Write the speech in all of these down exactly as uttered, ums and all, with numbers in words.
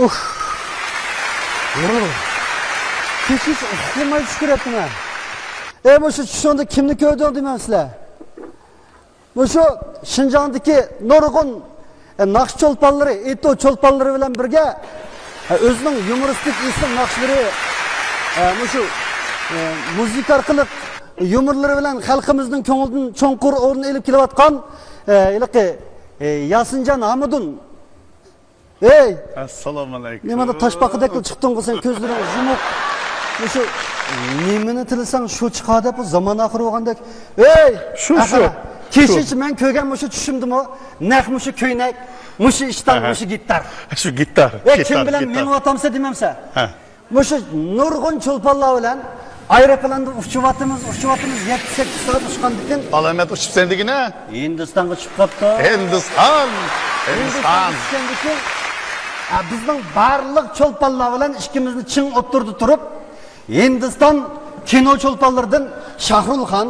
ئۇھ. كېچىچە ئۇخلىماي چۈش كۆرەتتىم مەن. ئەي، مۇشۇ چۈشۈڭدە كىمنى كۆردۈڭ دېمەمسىلەر؟ مۇشۇ شىنجاڭدىكى نۇرغۇن، ئە، ناخشا چولپانلىرى، ئېيتو چولپانلىرى بىلەن بىرگە، ئە، ئۆزىنىڭ يۇمۇرىستىك ئېسىل ناخشىلىرى، ئە، مۇشۇ، ئە، مۇزىكا ئارقىلىق يۇمۇرلىرى بىلەن خەلقىمىزنىڭ كۆڭلىدىن چوڭقۇر ئورۇن ئېلىپ كېلىۋاتقان، ئە، ھېلىقى، ئە، ياسىنجان ھامىدۇن. ھەي! ئەسسالامۇ ئەلەيكۇم. نېمانداق تاشپاقىدەكلا چىقتىڭغۇ سەن، كۆزلىرىڭ يۇمۇق. مۇشۇ نېمىنى تىلىسەڭ شۇ چىقار دەپ، بۇ زامان ئاخىرى بولغاندەك. ھەي! شۇ، شۇ، ئەقەلە، شۇ. كېچىچە مەن كۆرگەن مۇشۇ چۈشۈمدىمۇ نەق مۇشۇ كۆينەك، مۇشۇ ئىشتان، ئەھە. مۇشۇ گىتار. شۇ گىتار، ھەي، كىم گىتار، بىلەن گىتار. مېڭىۋاتامسەن دېمەمسەن؟ ھە. مۇشۇ نۇرغۇن چولپانلار بىلەن ئايروپىلاندا ئۇچۇۋاتىمىز، ئۇچۇۋاتىمىز، يەتتە سەككىز سائەت ئۇچقاندىكىن. ئالامەت ئۇچۇپسەن دېگىنە. ھىندىستانغا چۈشۈپ قاپتۇ. ھىندىستان! ھىندىستان ھىندىستان! چۈشكەندىكىن، ئە، بىزنىڭ بارلىق چولپانلار بىلەن ئىككىمىزنى چىڭ ئوتتۇرىدا تۇرۇپ، ھىندىستان كىنو چولپانلىرىدىن شاھرۇخ خان،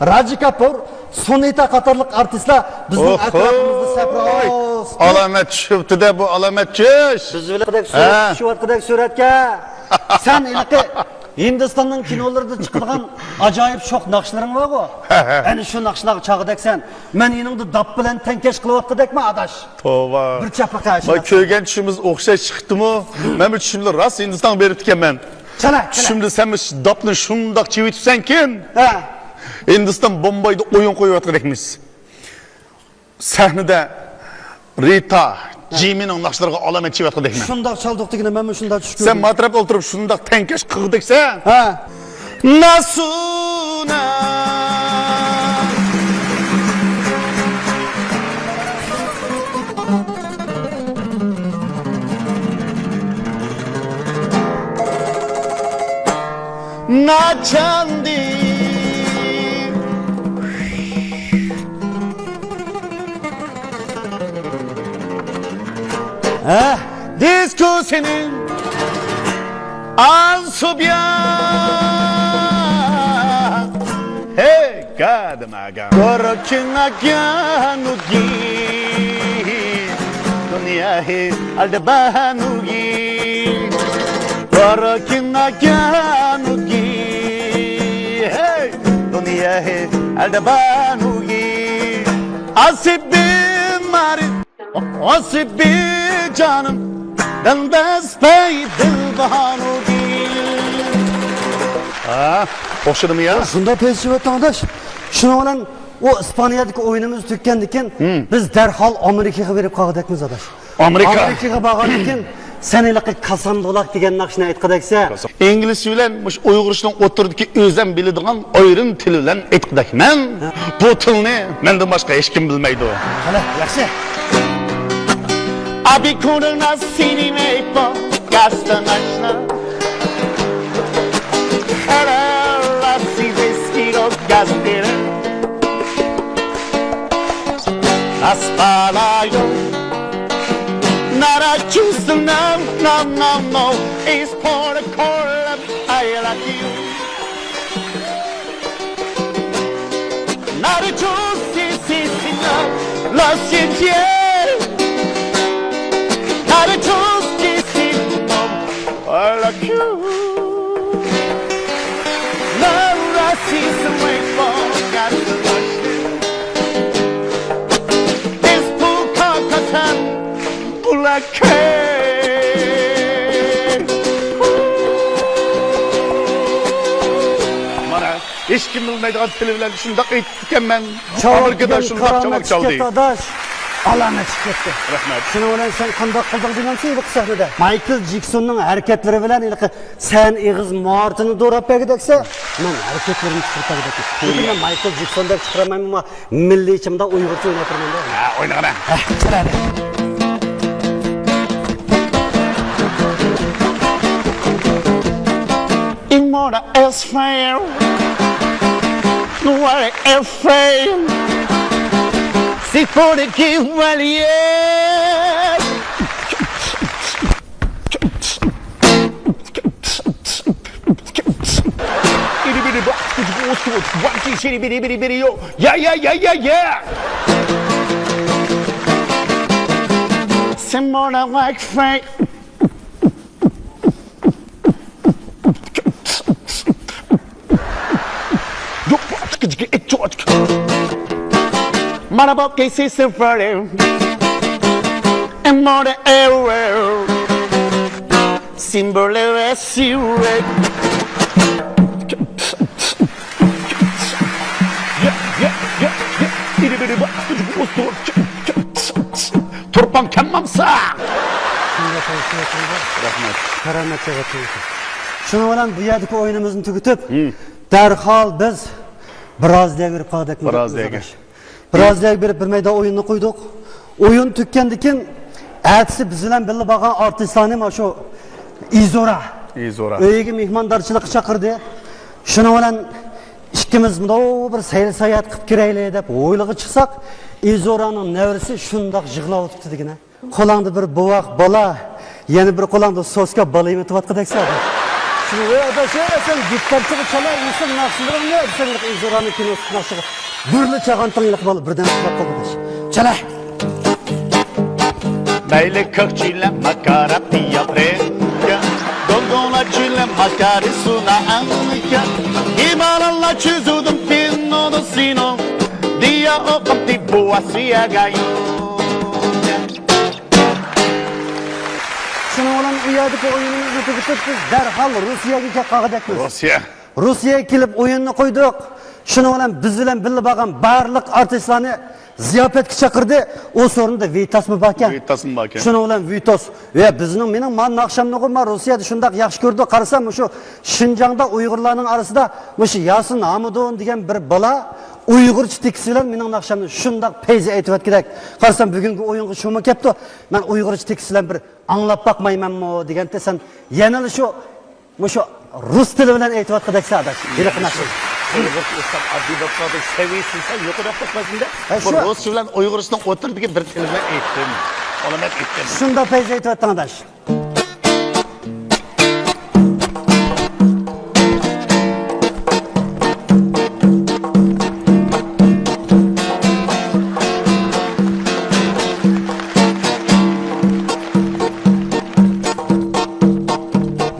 راجى كاپۇر، سۇنىتا قاتارلىق ئارتىسلار بىزنىڭ ئوھوي! ئەتراپىمىزدا سەپراۋۇز. ئالامەت چۈشۈپتۇ-دە، بۇ ئالامەت چۈش. بىز بىلەن ھە. چۈشۈۋاتقۇدەك سۈرەتكە. سەن ھېلىقى ھىندىستاننىڭ كىنولىرىدا چىقىدىغان ئاجايىپ شوخ ناخشىلىرىڭ بارغۇ؟ ھە، ھە. ئەنە شۇ ناخشىلارغا چالغۇدەكسەن. مەن يېنىڭدا داپ بىلەن تەڭكەش قىلىۋاتقۇدەكمۇ، ئاداش؟ توۋا. بىر چاپىقى ۋاي، ئاشۇنداق. كۆرگەن چۈشىمىز ئوخشاش چىقىپتىمۇ؟ مەن بۇ چۈشۈمدە راست ھىندىستانغا بېرىپتىكەنمەن. چالا، چالا. چۈشۈمدە سەن مۇشۇ داپنى شۇنداق چېۋىتىپسەنكىن. ھە. ھىندىستان بومبايدا ئويۇن قويۇۋاتقۇدەكمىز. سەھنىدە رىتا، جىمىنىڭ ناخشىلىرىغا ئالامەت چېۋىۋاتقۇدەكمەن. شۇنداق چالدۇق دېگىنە، مەنمۇ شۇنداق چۈش كۆردۈم. سەن ما تەرەپتە ئولتۇرۇپ شۇنداق تەڭكەش قىلغۇدەكسەن. ھە. ناسۇنا. ناچاندى. ھە، دىسكو سېنىڭ ئانسۇبيا. ھەي، گادىماگا. گوركىڭاگانۇگى. دۇنياھى ئالدىبانۇگى. گوركىڭاگانۇگى. ھەي، دۇنياھى ئالدىبانۇگى. ئاسىبى مارى. ئاسىبى جانىم، دەلدەس پەي دىلبانۇگى. ھە، ئوخشىدىمۇ يا؟ شۇنداق پەيزى چىۋەتتىڭ، ئاداش. شۇنىڭ بىلەن ئۇ ئىسپانىيەدىكى ئويۇنىمىز تۈگىگەندىن كېيىن، بىز دەرھال ئامېرىكىغا بېرىپ قالغۇدەكمىز، ئاداش. ئامېرىكا. ئامېرىكىغا بارغاندىن كېيىن سەن ھېلىقى كاسام بۇلاق دېگەن ناخشىنى ئېيتقۇدەكسەن. ئىنگلىزچە بىلەن مۇشۇ ئۇيغۇرچىنىڭ ئوتتۇرىدىكى ئۆزەم بىلىدىغان ئايرىم تىلى بىلەن ئېيتقۇدەكمەن. ھە. بۇ تىلنى مەندىن باشقا ھېچكىم بىلمەيدۇ. قېنى، ياخشى. I'll be cool enough, see me, mate, for gas the night. Hello, I see whiskey, go gas dinner. Aspalayo, not a juice, no, no, no, no. It's for the cold, I like you. Not a juice, see, see, see, no. Lost in jail. Not a juice, see, see, no. All of you. Now I see some way for God to wash you. This poor carcass and black hair. مانا، ھېچكىم بىلمەيدىغان تىلى بىلەن شۇنداق ئېيتىپتىكەنمەن. ئامېرىكىدا شۇنداق چاۋاك چالدى. كەتتى، ئاداش. ئالامەت چىقىپ كەتتى. رەھمەت. شۇنىڭ بىلەن سەن قانداق قىلدىڭ دېگەنسەن ھېلىقى سەھنىدە؟ مايكل جېكسوننىڭ ھەرىكەتلىرى بىلەن ھېلىقى سەن ئېغىز مارتىنى دوراپ بەرگۈدەكسەن. مەن ھەرىكەتلىرىمنى چىقىرىپ بەرگۈدەكمەن. لېكىن مەن مايكل جېكسون دەپ چىقىرالمايمەن، مىللىيچىمدا ئۇيغۇرچە ئويناپ بېرىمەن. ھە، ئوينىغىنا. ھە، چىقىرايلى. Immortal is fair. What a fail. C'est pour le Guy Williams. Itty bitty box, bitty box, bitty box, itty bitty bitty bitty, yo. Yeah, yeah, yeah, yeah, yeah. Similar like fame. Bada bop, K C Symphony. And more than ever. Simple as you. تۇرپان كەممامسا. شۇنداق قىلىپ شۇنداق قىلىپ. رەھمەت. كارامەت جەھەتتىن. شۇنىڭ بىلەن بۇ يەردىكى ئويۇنىمىزنى تۈگىتىپ، دەرھال بىز بىرازىلىيەگە بېرىپ قالدۇق. بىرازىلىيەگە. بىرازىلىيەگە بېرىپ بىر مەيدان ئويۇننى قويدۇق. ئويۇن تۈگىگەندىن كېيىن ئەتىسى بىز بىلەن بىللە بارغان ئارتىسلارنى مانا شۇ ئىزورا ئىزورا. ئۆيىگە مېھماندارچىلىققا چاقىردى. شۇنىڭ بىلەن ئىككىمىز مۇنداق بىر سەيلە ساياھەت قىلىپ كىرەيلى دەپ ھويلىغا چىقساق، ئىزورانىڭ نەۋرىسى شۇنداق يىغلاۋېتىپتۇ دېگىنە. قولۇڭدا بىر بوۋاق بالا، يەنە بىر قولۇڭدا سوسكا بالا يېمىتىۋاتقۇدەكسەن. شۇنى، ۋەي ئاداش، ۋەي سەن گىتارچىغا چالا، ئىنسان ناخشىلىرىڭنى، سەن ئىزورانى كىنوسى ناخشىغا بىرلا چالغانتىڭ يىلقى بالا بىردەم ئۇخلاپ قالغۇدەك. چالا! مەيلى كۆكچىلە ماكارا پىياپرىكا، دولدولا چىلە ماكارى سۇنا ئەڭلىكە، ئىماراللا چىزۇدۇم پىنودو سىنو، دىيا ئوقۇمتى بۇۋاسىيەگايو. شۇنىڭ بىلەن ئۇ يەردىكى ئويۇنىمىزنى تۈگىتىپ، بىز دەرھال روسىيەگە كەپ قالغۇدەكمىز. روسىيە. روسىيەگە كېلىپ ئويۇننى قويدۇق. شۇنىڭ بىلەن بىز بىلەن بىللە بارغان بارلىق ئارتىسلارنى زىياپەتكە چاقىردى. ئۇ سورۇندا ۋىتاسمۇ باركەن. ۋىتاسمۇ باركەن. شۇنىڭ بىلەن ۋىتاس، ۋە بىزنىڭ، مېنىڭ مانا ناخشامنىغۇ ما روسىيەدە شۇنداق ياخشى كۆرىدۇ. قارىسام، مۇشۇ شىنجاڭدا ئۇيغۇرلارنىڭ ئارىسىدا مۇشۇ ياسىن ھامىدۇن دېگەن بىر بالا ئۇيغۇرچە تېكىست بىلەن مېنىڭ ناخشامنى شۇنداق پەيزى ئېيتىۋەتكۈدەك. قارىسام، بۈگۈنكى ئويۇنغا شۇمۇ كەپتۇ. مەن ئۇيغۇرچە تېكىست بىلەن بىر ئاڭلاپ باقمايمەنمۇ دېگەنتى. سەن يەنىلا شۇ، مۇشۇ رۇس تىلى بىلەن ئېيتىۋاتقۇدەكسەن ئاداش. ھېلىقى ناخشا. ئۇيغۇرچە ئېيتسام ئاددىي بولۇپ قالدى. سەۋىيەسى سەل يۇقىرىراق بولۇپ قالسىمدە. ھە، بۇ شۇ. رۇسچە بىلەن ئۇيغۇرچىنىڭ ئوتتۇرىدىكى بىر تىل بىلەن ئېيتتىم. ئالامەت ئېيتتىم. شۇنداق پەيزى ئېيتىۋەتتىڭ ئاداش.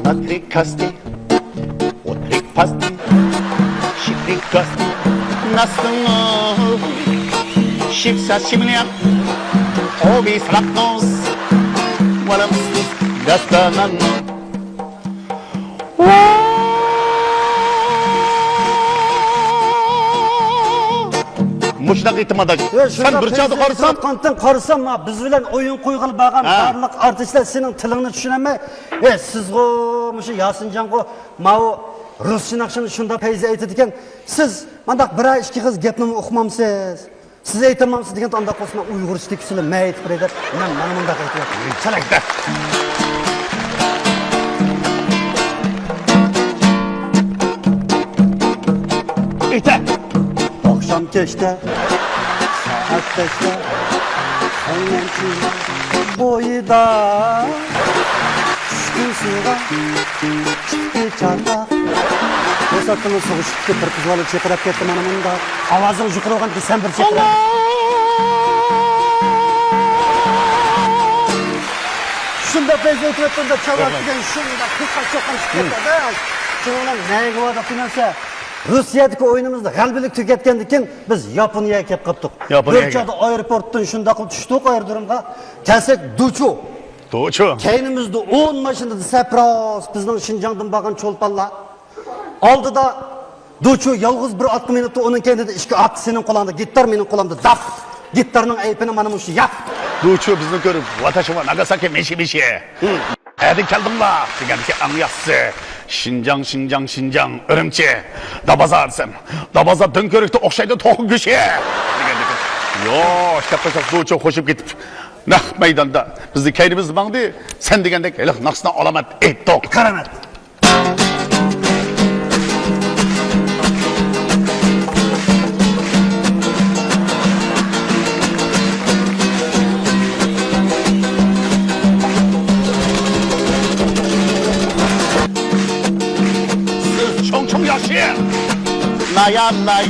Натрикасти, отрикпасти, шикрикасти, настыңо, шипса шимлям, обис лактоз, валамсыз гастанан. مۇشۇنداق ئېيتىم ئاداش. ئە، سەن شۇنداق بىر چاغدا قارىسام، قارىسام، ما، بىز بىلەن ئويۇن قويغىلى بارغان ھە. بارلىق ئارتىسلار سېنىڭ تىلىڭنى چۈشىنەلمەي، ئە، سىزغۇ، مۇشۇ ياسىنجانغۇ، ماۋۇ رۇسچە ناخشىنى شۇنداق پەيزى ئېيتىدىكەن، سىز مانداق بىرەر ئىككى قىز گەپنىمۇ ئۇقمامسىز؟ سىز ئېيتالمامسىز دېگەندە، ئانداق بولسا مەن ئۇيغۇرچە تېكىست بىلەن مەن ئېيتىپ بېرەي دەپ، مەن مانا مۇنداق ئېيتىۋاتىمەن. چالاي. ئېيتە. ئاخشام كەچتە، سائەت بەشتە، سەڭنەن چىمەن بويىدا. چۈشتۈم سۇغا، چىقتى چاقا. بۇ ساققىنىڭ سۇغۇشۇپ كېتىپ، بىر قىز بالا چىرقىراپ كەتتى، مانا مۇنداق. ئاۋازىڭ يۇقىرى بولغان دېسەم بىر چىرقىراپ. شۇنداق پەيزى ئېيتىۋەتكەندە، چاۋاك دېگەن شۇنداق قىزغا چوقۇن چىقىپ كەتتى. شۇنىڭ بىلەن نەگە بارغان دېمەسە، روسىيەدىكى ئويۇنىمىزنى غەلىبىلىك تۈگەتكەندىن كېيىن بىز ياپونىيەگە كېلىپ قاپتۇق. ياپونىيەگە. بىر چاغدا ئايروپورتتىن شۇنداق قىلىپ چۈشتۇق ئايرودرومغا. كەلسەك دوچۇ. دوچۇ. كەينىمىزدە ئون ماشىنىدا سەپراس بىزنىڭ شىنجاڭدىن بارغان چولپانلار. ئالدىدا دوچۇ يالغۇز بىر ئاتقا مىنىپتۇ، ئۇنىڭ كەينىدە ئىككى ئات، سېنىڭ قولۇڭدا گىتار، مېنىڭ قولۇمدا داپ. گىتارنىڭ ئەيپىنى مانا مۇشۇ ياپ. دوچۇ بىزنى كۆرۈپ، ۋاتاشىۋا ناگاساكى مىشى مىشى. ئەدە كەلدىڭلار دېگەندىكى ئەڭ ياخشىسى. شىنجاڭ، شىنجاڭ، شىنجاڭ، ئۈرۈمچى. دابازا دېسەم، دابازا دۆڭكۆۋرۈكتە ئوخشايدۇ توخۇ گۆشى. دېگەندىكى. يوش، دەپ قويساق دوچۇ خوشۇپ كېتىپ. نەق مەيداندا بىزنى كەينىمىزدە ماڭدى، سەن دېگەندەك ھېلىقى ناخشىنى ئالامەت ئېيتتۇق. كارامەت. سىز چوڭ چوڭ ياخشى. لايا لاي.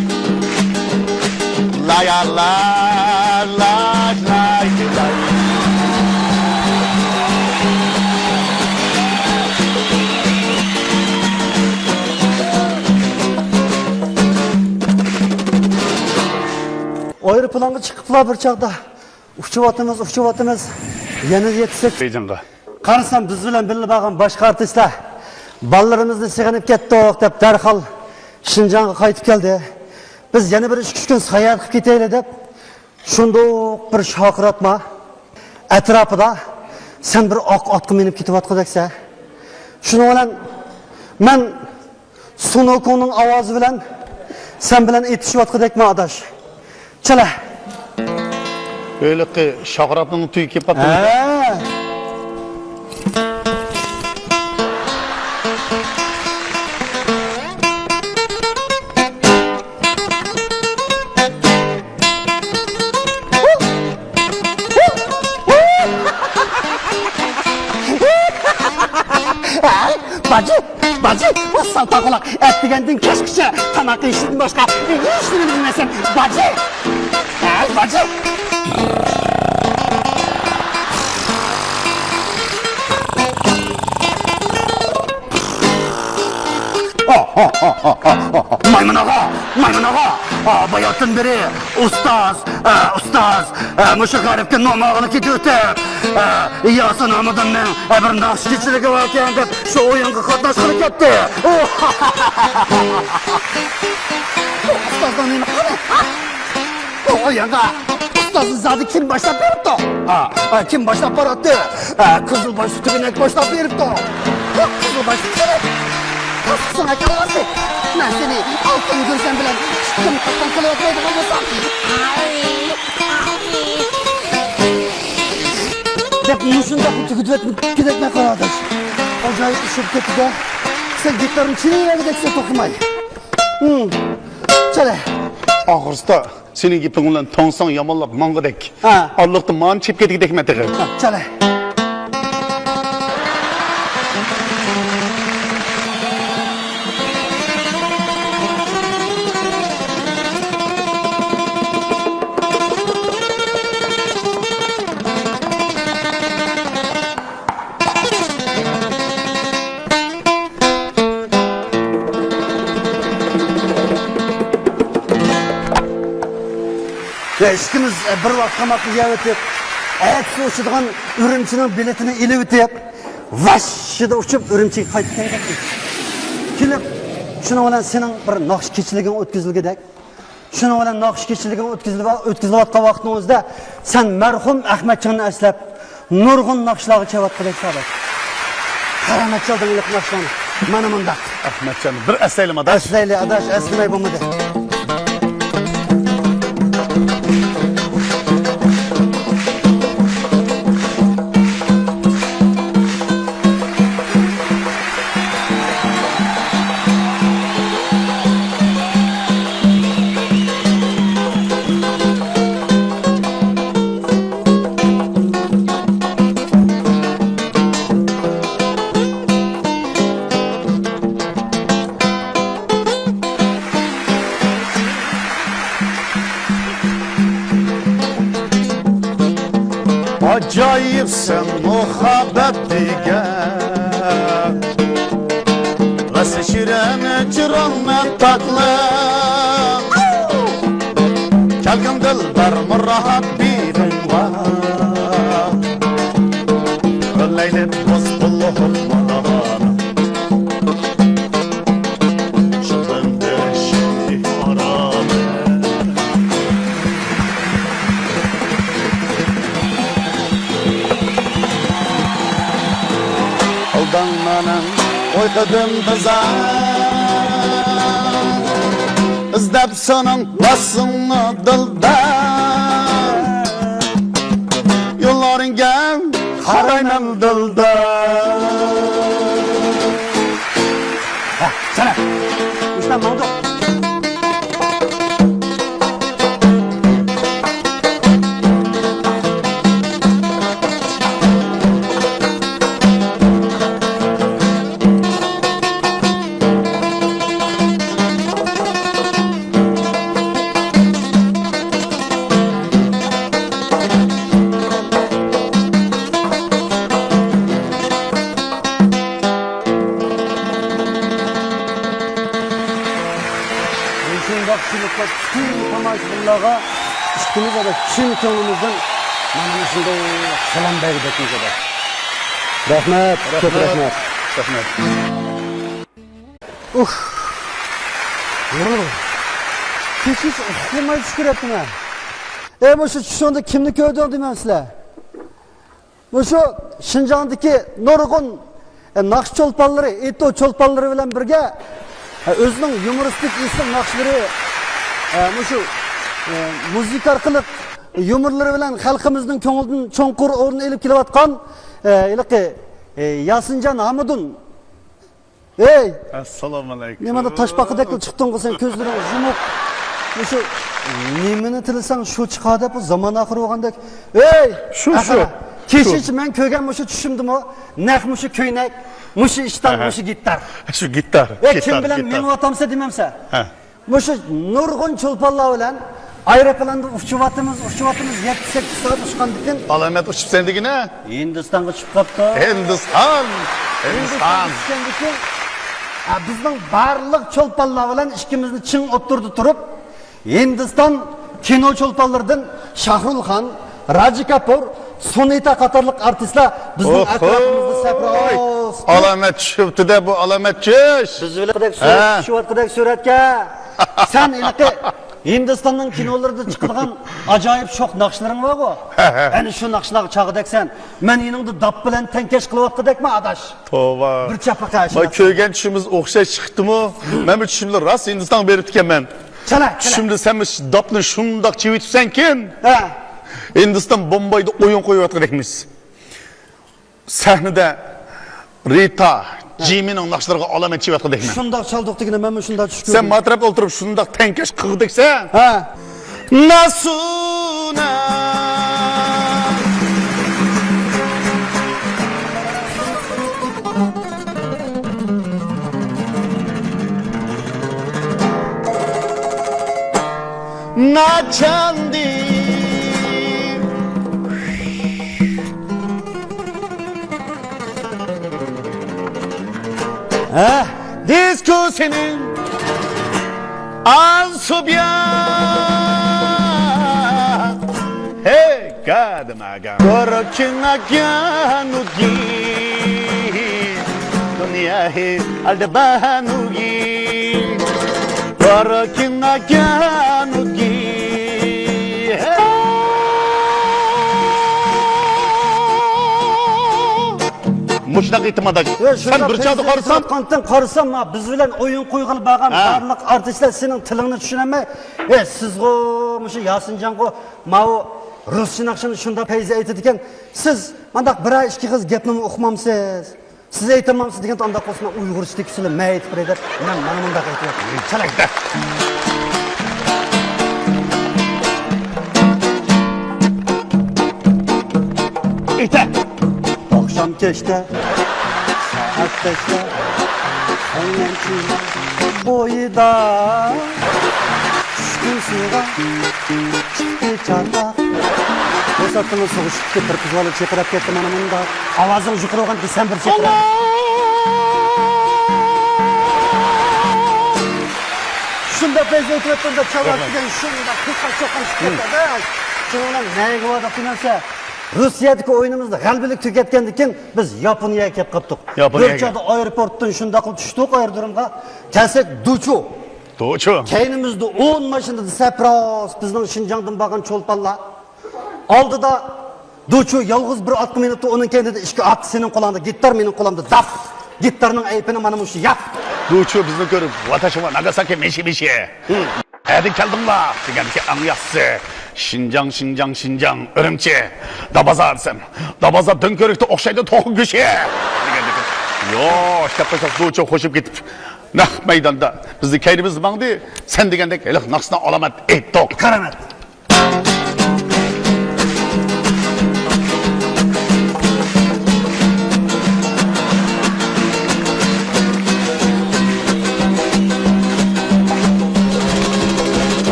لايا لاي، لاي، لاي، لاي. ئايروپىلانغا چىقىپلا بىر چاغدا ئۇچۇۋاتىمىز، ئۇچۇۋاتىمىز. يەنە يەتسەك بېيجىڭغا. قارىسام، بىز بىلەن بىللە بارغان باشقا ئارتىسلار، «بالىلىرىمىزنى سېغىنىپ كەتتۇق» دەپ، دەرھال شىنجاڭغا قايتىپ كەلدى. بىز يەنە بىر ئىككى ئۈچ كۈن ساياھەت قىلىپ كېتەيلى دەپ، شۇنداق بىر شارقىراتما ئەتراپىدا سەن بىر ئاق ئاتقا مىنىپ كېتىۋاتقۇدەكسەن. شۇنىڭ بىلەن مەن سۇنوكۇڭنىڭ ئاۋازى بىلەن سەن بىلەن ئېتىشىۋاتقۇدەكمەن، ئاداش. چېلە. ھېلىقى شاغراپنىڭ تۈگى كېلىپ قاپتۇ. ھە. باجى، باجى، ئۇ سالپاق قۇلاق، ئەتىگەندىن كەچكىچە تاماق يېيىشتىن باشقا ھېچنېمىنى بىلمەيسەن، باجى. ھەي، باجى. مايمۇن ئاغا، مايمۇن ئاغا، باياتتىن بېرى ئۇستاز، ئۇستاز، مۇشۇ غەربكە نومۇرغا كېتىۋېتىپ، ياسىن ھامىدىننىڭ بىر ناخشا كېچىلىكى باركەن دەپ شۇ ئويۇنغا قاتناشقىلى كەتتى. ئۇستازنىڭ نېمە قىلغىنى؟ ئۇ ئويۇنغا ئۇستازنى زادى كىم باشلاپ بېرىپتۇ؟ ئا، ئا، كىم باشلاپ باراتتى؟ ئا، قىزىل باشلىق تۈگۈنەك باشلاپ بېرىپتۇ. قىزىل باشلىق تۈگۈنەك. قاسقىسىڭ ئاكىلىۋەتتى. مەن سېنى ئالتۇن گۈلشەن بىلەن ئىككىم قاتقان قىلىۋەتمەيدىغان بولسام. دەپ مۇشۇنداق تۈگىتىۋەتمىگۈدەكمەن قاراداش. ئاجايىپ ئىش بولۇپ كەتتى-دە. سەن گىتارنى چېلىۋەرگۈدەكسەن توختىماي. ھىم. چالە. ئاخىرسىدا سېنىڭ گېپىڭ بىلەن توڭساڭ يامانلاپ ماڭغۇدەك. ھە. ئاللىقتا مانى چېپ كېتىكدەكمەن تېخى. ھە، چالە. ۋە ئىككىمىز، ئە، بىر ۋاق تاماقنى يەۋېتىپ، ئەتىسى ئۇچىدىغان ئۈرۈمچىنىڭ بېلىتىنى ئېلىۋېتىپ، ۋاششىدە ئۇچۇپ ئۈرۈمچىگە قايتىپ كەلدۇق. كېلىپ، شۇنىڭ بىلەن سېنىڭ بىر ناخشا كېچىلىكىڭ ئۆتكۈزۈلگۈدەك. شۇنىڭ بىلەن ناخشا كېچىلىكىنى ئۆتكۈزۈۋ-، ئۆتكۈزۈۋاتقان ۋاقتىڭىزدا سەن مەرھۇم ئەخمەتجاننى ئەسلەپ، نۇرغۇن ناخشىلارغا چېلىۋاتقۇدەك ساداش. قارا ئەمەت چالدىڭ ئىللىق ناخشىلارنى. مانا مۇنداق. ئەخمەتجان، بىر ئەسلەيلىمۇ ئاداش. ئەسلەيلى ئاداش، ئەسلىمەي بولمىدى. ئاجايىپسەن مۇھەببەت دېگەن، ۋەسلى شېرىن جىرىڭنى تاقلاپ، كەلگىن دىلبەر مۇراببىيىڭغا، ئۆلەيلى بوز بولۇپ مانا. ئالداڭ مېنىڭ ئۇيقۇدىن بىزار، ئىزدەپ سېنىڭ ۋاسلىڭنى دىلبەر، يوللىرىڭغا قارايمەن دىلبەر. ھە، سەنە. مۇشۇنداق ماڭدۇق. مۇشۇنداق كۈلۈپ پۈتۈن تاماشىبىنلارغا ئىككىمىز ئاداش چىن كۆڭلىمىزدىن مانا مۇشۇنداق سالام بەرگۈدەكمىز ئاداش. رەھمەت، كۆپ رەھمەت. رەھمەت. ئۇھ. كېچىچە ئۇخلىماي چۈش كۆرۈۋاتىمەن. ئەي، مۇشۇ چۈشۈڭدە كىمنى كۆردۈڭ دېمەمسىلەر؟ مۇشۇ شىنجاڭدىكى نۇرغۇن، ئە، ناخشا چولپانلىرى، ئېتو چولپانلىرى بىلەن بىرگە، ئە، ئۆزىنىڭ يۇمۇرىستىك ئېسىل ناخشىلىرى، ئە، مۇشۇ، ئە، مۇزىكا ئارقىلىق يۇمۇرلىرى بىلەن خەلقىمىزنىڭ كۆڭلىدىن چوڭقۇر ئورۇن ئېلىپ كېلىۋاتقان، ئە، ھېلىقى، ئە، ياسىنجان ھامىدۇن. ھەي! ئەسسالامۇئەلەيكۇم. نېمانداق تاشپاقىدەكلا چىقتىڭغۇ سەن، كۆزلىرىڭ يۇمۇق. مۇشۇ نېمىنى تىلىسەڭ شۇ چىقار دەپ، بۇ زامان ئاخىرى بولغاندەك. ھەي! شۇ، شۇ. ئەھە. شۇ. كېچىچە مەن كۆرگەن مۇشۇ چۈشۈمدىمۇ نەق مۇشۇ كۆينەك، مۇشۇ ئىشتان، ئەھە. مۇشۇ گىتار. شۇ گىتار، ھەي، گىتار، كىم بىلەن گىتار. مېڭىۋاتامسەن دېمەمسەن؟ ھە. مۇشۇ نۇرغۇن چولپانلار بىلەن ئايروپىلاندا ئۇچۇۋاتىمىز، ئۇچۇۋاتىمىز، يەتتە سەككىز سائەت ئۇچقاندىكىن. ئالامەت ئۇچۇپسەن دېگىنە. ھىندىستانغا چۈشۈپ قاپتۇ. ھىندىستان! ھىندىستان! ھىندىستان چۈشكەندىكىن، ئا، بىزنىڭ بارلىق چولپانلار بىلەن ئىككىمىزنى چىڭ ئوتتۇرىدا تۇرۇپ، ھىندىستان كىنو چولپانلىرىدىن شاھرۇلخان، راجى كاپۇر، سۇنىتا قاتارلىق ئارتىسلار بىزنىڭ ئەتراپىمىزدا سەپراۋۇز. ئالامەت چۈشۈپتۇ-دە، بۇ ئالامەت چۈش. بىز بىلەن سۈرەت چۈشۈۋاتقۇدەك سۈرەتكە. سەن ھېلىقى ھىندىستاننىڭ كىنولىرىدا چىقىدىغان ئاجايىپ شوخ ناخشىلىرىڭ بارغۇ. ئەنە شۇ ناخشىلارغا چالغۇدەكسەن. مەن يېنىڭدا داپ بىلەن تەڭكەش قىلىۋاتقۇدەكمەن، ئاداش. توۋا. بىر چاپاق. ۋاي، كۆرگەن چۈشىمىز ئوخشاش چىقىپتىمۇ؟ مەن بۇ چۈشۈمدە راست ھىندىستانغا بېرىپتىكەنمەن. چالا، چالا. چۈشۈمدە سەن مۇشۇ داپنى شۇنداق چېۋىتىپسەنكىن. ھە. ھىندىستان بومبايدا ئويۇن قويۇۋاتقۇدەكمىز. سەھنىدە رىتا، جىمىنىڭ ناخشىلىرىغا ئالامەت چېۋىۋاتقۇدەكمەن. شۇنداق چالدۇق دېگىنە، مەنمۇ شۇنداق چۈش كۆردۈم. سەن ما تەرەپتە ئولتۇرۇپ شۇنداق تەڭكەش قىلغۇدەكسەن. ھە. ناسۇنا. ناچاندى. ھە، دىسكو سېنىڭ ئالسۇبيا. ھەي، گادىماگا. گوركىڭاگانۇگى. دۇنياھى ئالدىبانۇگى. گوركىڭاگانۇگى. مۇشۇنداق ئېيتىمەن ئاداش. سەن بىر چاغدا قارىسام، قارىسام، ما، بىز بىلەن ئويۇن قويغىلى بارغان بارلىق ئارتىسلار سېنىڭ تىلىڭنى چۈشىنەلمەي، ئى، سىزغۇ، مۇشۇ ياسىنجانغۇ، ماۋۇ رۇسچە ناخشىنى شۇنداق پەيزى ئېيتىدىكەن، سىز مانداق بىرەر ئىككى قىز گەپنىمۇ ئۇقمامسىز؟ سىز ئېيتالمامسىز دېگەندە، ئانداق بولسا مەن ئۇيغۇرچىدىكى سۆزلەپ مەن ئېيتىپ بېرەي دەپ، مەن مانا مۇنداق ئېيتىۋاتىمەن. چالاي. ئېيتە. ئاخشام كەچتە سائەت بەشتە خەينەنچى بويىدا چۈشتۈم سۇغا. چىقتى چاتاق. توساتتىنلا سۇغا چۈشۈپ كېتىپ، بىر قىز بالا چىرقىراپ كەتتى، مانا مۇنداق. ئاۋازىڭ يۇقىرى بولغان، سەن بىر چىرقىرا. شۇنداق پەيزى ئېيتىۋەتكەندە، چاۋاك دېگەن شۇنداق قىزغا چوقۇن چىقىپ كەتتى، ئاداش. شۇنىڭ بىلەن نەگە باردا قىلماسا، روسىيەدىكى ئويۇنىمىزنى غەلىبىلىك تۈگەتكەندىن كېيىن، بىز ياپونىيەگە كېلىپ قاپتۇق. ياپونىيەگە. بىر چاغدا ئايروپورتتىن شۇنداق قىلىپ چۈشتۇق ئايرودرومغا. كەلسەك، دوچۇ. دوچۇ. كەينىمىزدە ئون ماشىنىدا سەپراس بىزنىڭ شىنجاڭدىن بارغان چولپانلار. ئالدىدا دوچۇ يالغۇز بىر ئاتقا مىنىپتۇ، ئۇنىڭ كەينىدە ئىككى ئات، سېنىڭ قولۇڭدا گىتار، مېنىڭ قولۇمدا داپ. گىتارنىڭ ئەيىبىنى مانا مۇشۇ ياپ. دوچۇ بىزنى كۆرۈپ، ۋاتاشىۋا ناگاساكى مىشى مىشى. ھە. ئەدە كەلدىڭلار دېگەندىكى ئاڭ ياخشىسى. شىنجاڭ، شىنجاڭ، شىنجاڭ، ئۈرۈمچى. دابازا دېسەم، دابازا دۆڭكۆۋرۈكتە ئوخشايدۇ توخۇ گۆشى دېگەندىكى. يوش، دەپ قويساق دوچۇ خوشۇپ كېتىپ. نەق مەيداندا بىزنى كەينىمىزدە ماڭدى. سەن دېگەندەك ھېلىقى ناخشىنى ئالامەت ئېيتتۇق. كارامەت.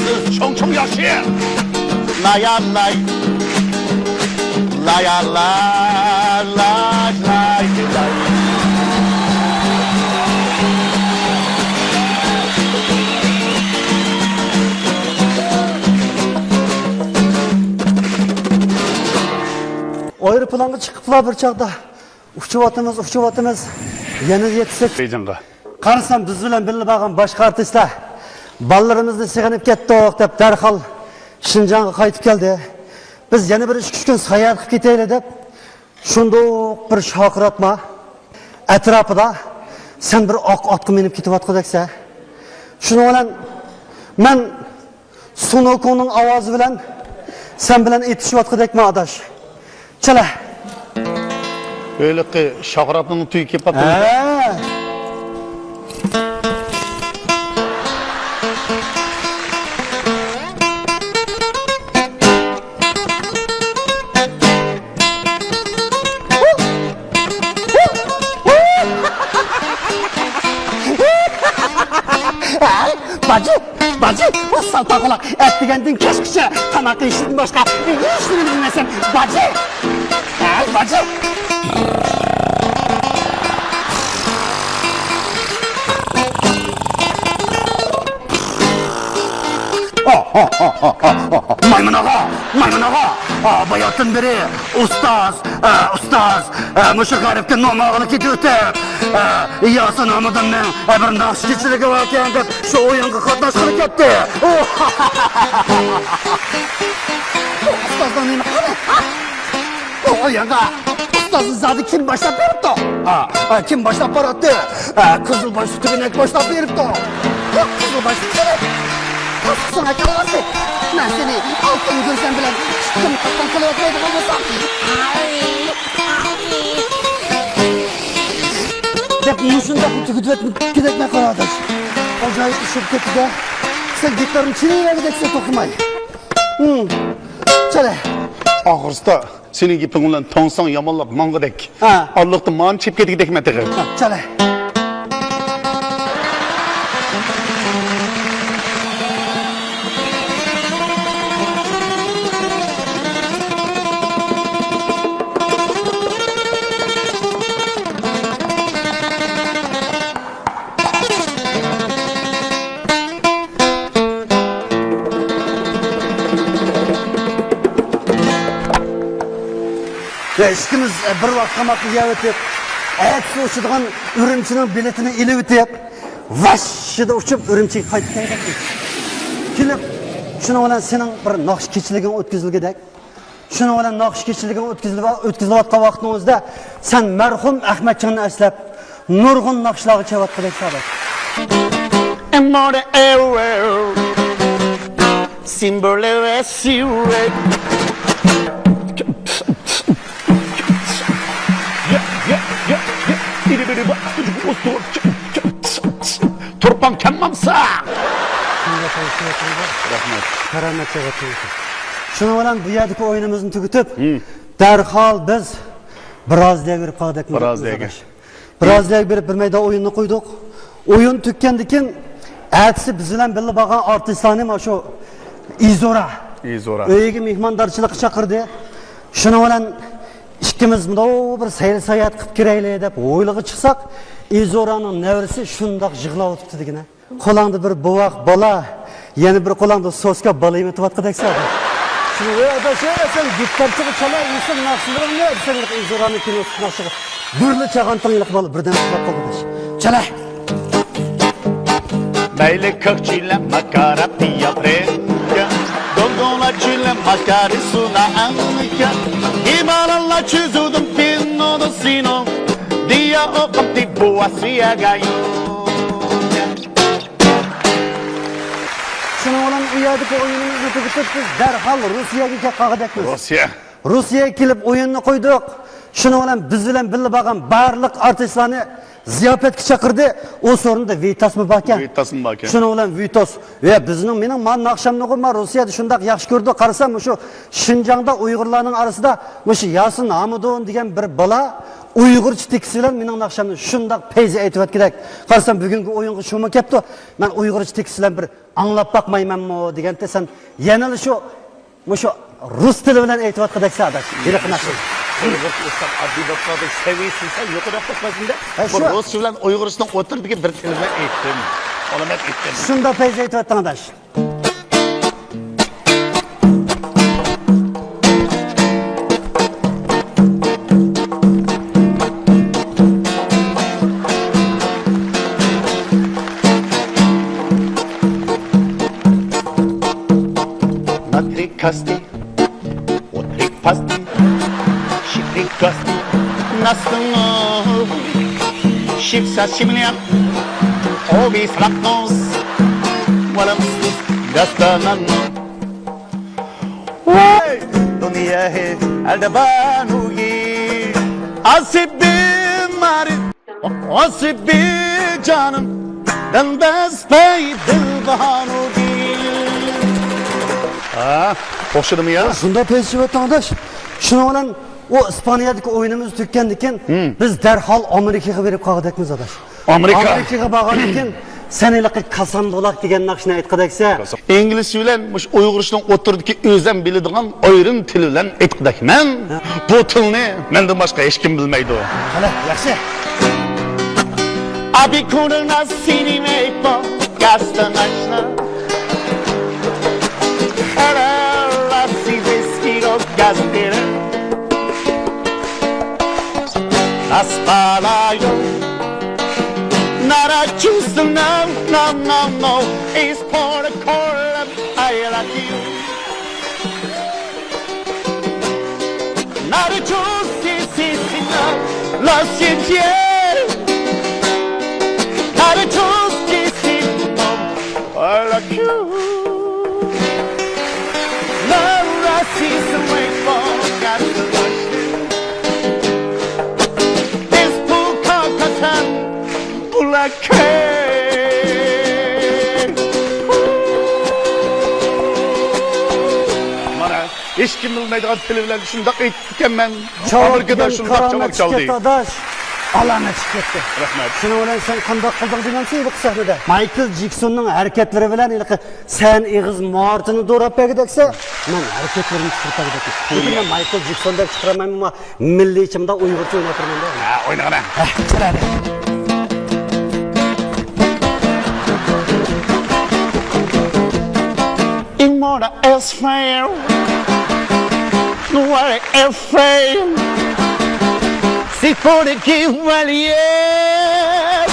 سىز چوڭ-چوڭ ياخشى. لايا لاي. لايا لاي، لاي، لاي، لاي. ئايروپىلانغا چىقىپلا بىر چاغدا ئۇچۇۋاتىمىز، ئۇچۇۋاتىمىز. يەنە يەتتە سەككىز بېيجىڭغا. قارىسام، بىز بىلەن بىللە بارغان باشقا ئارتىسلار، «بالىلىرىمىزنى سېغىنىپ كەتتۇق» دەپ، دەرھال شىنجاڭغا قايتىپ كەلدى. بىز يەنە بىر ئىككى ئۈچ كۈن ساياھەت قىلىپ كېتەيلى دەپ، شۇنداق بىر شارقىراتما ئەتراپىدا سەن بىر ئاق ئاتقا مىنىپ كېتىۋاتقۇدەكسەن. شۇنىڭ بىلەن مەن سۇنوكۇڭنىڭ ئاۋازى بىلەن سەن بىلەن ئېتىشىۋاتقۇدەكمەن، ئاداش. چېلە. ھېلىقى شاغراپنىڭ تۈگى كېلىپ قاپتۇ. ھە. ھەي، باجى، باجى، بۇ سالپاق قۇلاق ئەتىگەندىن كەچكىچە تاماق يېيىشتىن باشقا ھېچنېمە بىلمەيسەن، باجى. ھەي، باجى. مايمۇن ئاغا، مايمۇن ئاغا، باياتتىن بېرى ئۇستاز، ئۇستاز، مۇشۇ غەربكە نومۇرغا كېتىۋېتىپ، ياسىن ھامۇدۇمنىڭ بىر ناخشا كېچىلىكى باركەن دەپ شۇ ئويۇنغا قاتناشقىلى كەتتى. ئۇستازنىڭ نېمە قىلغىنى؟ ئۇ ئويۇنغا ئۇستازنى زادى كىم باشلاپ بېرىپتۇ؟ ئا، ئا، كىم باشلاپ باراتتى؟ ئا، قىزىل باشلىق تۈگىنەك باشلاپ بېرىپتۇ. ياق، قىزىل باشلىق تۈگىنەك. قاسقىسىڭ ئەكەلۋەتتى. مەن سېنى ئالتۇن گۈلشەن بىلەن ئىككىم قاتقان قىلىۋەتمەيدىغان بولسام. دەپ مۇشۇنداق تۈگىتىۋەتكۈدەكمەن قاراداش. ئاجايىپ ئىش بولۇپ كەتتى-دە. سەن گىتارنى چېلىۋەرگۈدەكسەن توختىماي. ھىم. چالە. ئاخىرسىدا سېنىڭ گېپىڭ بىلەن توڭساڭ يامانلاپ ماڭغۇدەك. ھە. ئارىلىقتا مانى چېپىپ كېتىدىكمەن تېخى. ھە، چالە. ۋە ئىككىمىز، ئە، بىر ۋاق تاماقنى يەۋېتىپ، ئەتىسى ئۇچىدىغان ئۈرۈمچىنىڭ بېلىتىنى ئېلىۋېتىپ، ۋاششىدە ئۇچۇپ ئۈرۈمچىگە قايتىپ كەلدۇق. كېلىپ، شۇنىڭ بىلەن سېنىڭ بىر ناخشا كېچىلىكىڭ ئۆتكۈزۈلگۈدەك. شۇنىڭ بىلەن ناخشا كېچىلىكىڭ ئۆتكۈزۈلۈۋ-، ئۆتكۈزۈلۈۋاتقان ۋاقتىڭىزدا سەن مەرھۇم ئەخمەتجاننى ئەسلەپ، نۇرغۇن ناخشىلارغا چېلىۋاتقۇدەك سادات. ئەمما ئەۋەل سىمبىلى ۋە سىۋەك. تۇرپان كەممامسا. رەھمەت. كارامەت جەھەتتىن. شۇنىڭ بىلەن بۇ يەردىكى ئويۇنىمىزنى تۈگىتىپ، ھىم. دەرھال بىز بىرازىلىيەگە بېرىپ قالدۇق. بىرازىلىيەگە. بىرازىلىيەگە بېرىپ بىر مەيدان ئويۇننى قويدۇق. ئويۇن تۈگىگەندىن كېيىن، ئەتىسى بىز بىلەن بىللە بارغان ئارتىسلارنى مانا شۇ ئىزورا ئىزورا. ئۆيىگە مېھماندارچىلىققا چاقىردى. شۇنىڭ بىلەن ئىككىمىز مۇنداق بىر سەيلە ساياھەت قىلىپ كىرەيلى دەپ ھويلىغا چىقساق، ئىزورانىڭ نەۋرىسى شۇنداق يىغلاۋېتىپتۇ دېگىنە. قولۇڭدا بىر بوۋاق بالا، يەنە بىر قولۇڭدا سوسكا بالا يېمىتىۋاتقۇدەكسەن. شۇنى، ۋەي ئاداش، ۋەي سەن گىتارچىغا چالا ئېسىل ناخشىلىرىڭنى، سەن ئىزورانىڭ كىنوسىدىكى ناخشىغا بىرلا چالغانتىڭ ھېلىقى بالا بىردەم ئۇخلاپ قالدى ئاداش. چالە! مەيلى كۆكچىلە ماكارا پىياپرېكا، دونگوڭلارچىلە ماكارى سۇنائەنكا، ھىمالانلار چۈزۈدۈم پىنودو سىنو، دىيا ئوقۇم تىبۇۋا سىياگايو. شۇنىڭ بىلەن ئۇ يەردىكى ئويۇنىمىزنى تۈگىتىپ، بىز دەرھال روسىيەگە كەپ قالغۇدەكمىز. روسىيە. روسىيەگە كېلىپ ئويۇننى قويدۇق. شۇنىڭ بىلەن بىز بىلەن بىللە بارغان بارلىق ئارتىسلارنى زىياپەتكە چاقىردى. ئۇ سورۇندا ۋىتاسمۇ باركەن. ۋىتاسمۇ باركەن. شۇنىڭ بىلەن ۋىتاس، ۋە بىزنىڭ، مېنىڭ مانا ناخشامنىغۇ ما روسىيەدە شۇنداق ياخشى كۆرىدۇ. قارىسام، مۇشۇ شىنجاڭدا ئۇيغۇرلارنىڭ ئارىسىدا مۇشۇ ياسىن ھامىدۇن دېگەن بىر بالا ئۇيغۇرچە تېكىست بىلەن مېنىڭ ناخشامنى شۇنداق پەيزى ئېيتىۋەتكۈدەك. قارىسام، بۈگۈنكى ئويۇنغا شۇمۇ كەپتۇ. مەن ئۇيغۇرچە تېكىست بىلەن بىر ئاڭلاپ باقمايمەنمۇ دېگەنتى، سەن يەنىلا شۇ، مۇشۇ رۇس تىلى بىلەن ئېيتىۋاتقۇدەكسەن ئاداش. ھېلىقى ناخشا. بىر رۇس ئۇستاز ئاددىي بولۇپ قالدى، سەۋىيەسى سەل يۇقىرىراق بولۇپ قالسۇن دەپ، ھە، بۇ شۇ. رۇس بىلەن ئۇيغۇرچىنىڭ ئوتتۇرىدىكى بىر تىل بىلەن ئېيتتىم. ئۇنى مەن ئېيتتىم. شۇنداق پەيزى ئېيتىۋەتتىڭ ئاداش. Kasti, otrik pasti, shiprik kasti, nastungo, shipsa shimliak, obis raknos, walam dastanan. Vay, dunyo hai aldabanugi, asib bimari. Osip bir canım, dilbez pey dilbahanugi. Ha, o'xshadimi ya? شۇنداق پەيزى ئاداش. شۇنىڭ بىلەن ئۇ ئىسپانىيەدىكى ئويۇنىمىز تۈگىگەندىن كېيىن، بىز دەرھال ئامېرىكىغا بېرىپ قالغۇدەكمىز ئاداش. ئامېرىكا. ئامېرىكىغا بارغاندىن كېيىن سەن ھېلىقى كاسام بۇلاق دېگەن ناخشىنى ئېيتقۇدەكسە. ئىنگلىزچە بىلەن مۇشۇ ئۇيغۇرچىنىڭ ئوتتۇرىدىكى ئۆزەم بىلىدىغان ئايرىم تىلى بىلەن ئېيتقۇدەكمەن. بۇ تىلنى مەندىن باشقا ھېچكىم بىلمەيدۇ. قېنى، ياخشى. I'll be cool enough, city made for Gaston National. Hello, I see whiskey, oh, Gaston. Asparago. Not a juice, no, no, no, no. It's for the cold, I like you. Not a juice, it's, it's enough. Lost you, yeah. Not a juice, it's, it's enough. I like you. Love, I see some way for Gaston National. This poor carcass. مانا، ھېچكىم بىلمەيدىغان تىلى بىلەن شۇنداق ئېيتىپتىكەنمەن. ئامېرىكىدا شۇنداق چاۋاك چالدى. ئاداش، ئالامەت چىقىپ كەتتى. رەھمەت. شۇنىڭ بىلەن سەن قانداق قىلدىڭ دېگەنسەن ھېلىقى سەھنىدە؟ مايكل جېكسوننىڭ ھەرىكەتلىرى بىلەن ھېلىقى سەن ئېغىز مارتىنى دوراپ بەرگۈدەكسە، مەن ھەرىكەتلىرىمنى چىقىرىپ بەرگۈدەكمەن. لېكىن مەن مايكل جېكسون دەپ چىقىرالمايمەن. مىللىيچىمدا ئۇيغۇرچە ئويناپ تۇرىمەن-دە. ھە، ئوينىغىنا. ھە، چىرايلىق. Immortal is fair. No worry, is fair. See for the game, well, yeah.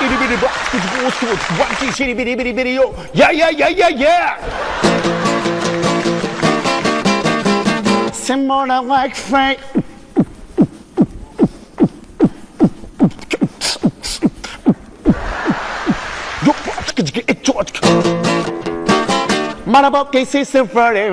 Itty bitty box, bitty box, bitty box, itty bitty bitty bitty, yo. Yeah, yeah, yeah, yeah, yeah. Some more than like fake. Mana bok kesi symphony.